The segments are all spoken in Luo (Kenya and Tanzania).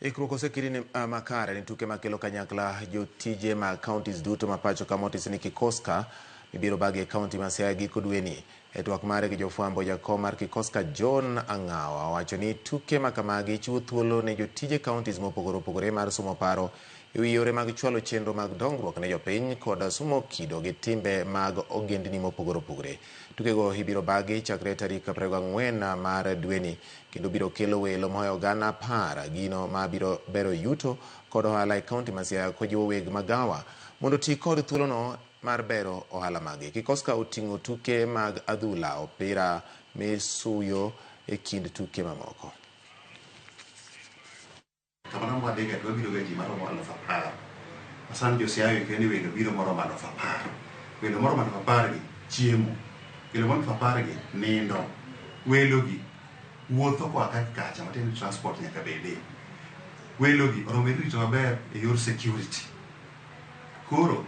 Ikruok oseketi ne makare ne tuke makelo kanyakla jotije mag counties duto ma pacho ka motis ni Kikoska mibiro bagi e county ma Siaya giko dweni. E twak mare gi jofwambo, jakom mar Kikoska John Ang'awa owacho ni tuke ma kamagi chiwo thuolo ne jotije counties mopogore opogore mar sumo paro e wi yore mag chwalo chenro mag dongruok ne jopiny kod sumo kido gi timbe mag ogendni mopogore opogore. Tukego ibiro bagi chakre tarik 24 mar dweni kendo biro kelo welo mohewo 10,000, gino ma biro bero yuto kod ohala e kaunti ma Siaya kojiwo weg magawa mondo oti kod thuolono mar bero ohala maggi. Kikoska oting'o tuke mag adhula, opira misuyo e kind tuke mamoko. Kamano mwadhiga to wabiro ga ji maromo 10,000. Ma sani jo Siaya oikre ni welo biro moromo 10,000. Welo moromo 10,000 gi chiemo. Welo moromo 10,000 gi nindo. Welo gi wuotho koa ka kacha matiende ni transport nyaka bede. Welo gi oromo irito maber e yor security. Koro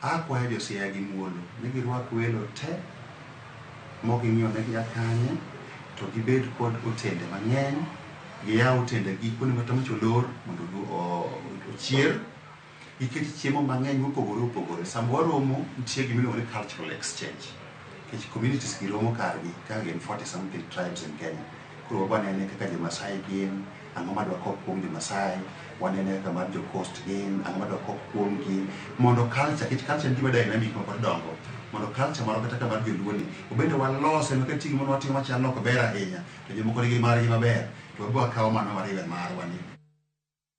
akwayo jo Siaya gi muolo ni girwak welo te mok ging'iyo ni gia kanye to gibed kod otende mang'eny, giyaw otende gi kuonde ma kata olor mondo ochier, giket chiemo mang'eny mopogore opogore. Sama waromo nitie gima iluongo ni cultural exchange. Nikech communities gi romo kargi kaka gin 40 something tribes in Kenya. Koro wanene kaka jo Masai gin, ang'o madwa kop kuom jo Masai, wanene kaka mar jo Coast gin, ang'o madwa kop kuom gi, mondo culture, nikech culture en gima dynamic ma pod dongo, mondo culture marwa kata ka mar joluo ni, obende walose ma ka nitie gimoro watimo machalo ok ber ahinya, to jomoko nigi margi maber, to wabo wakawo mano wariwe marwa ni.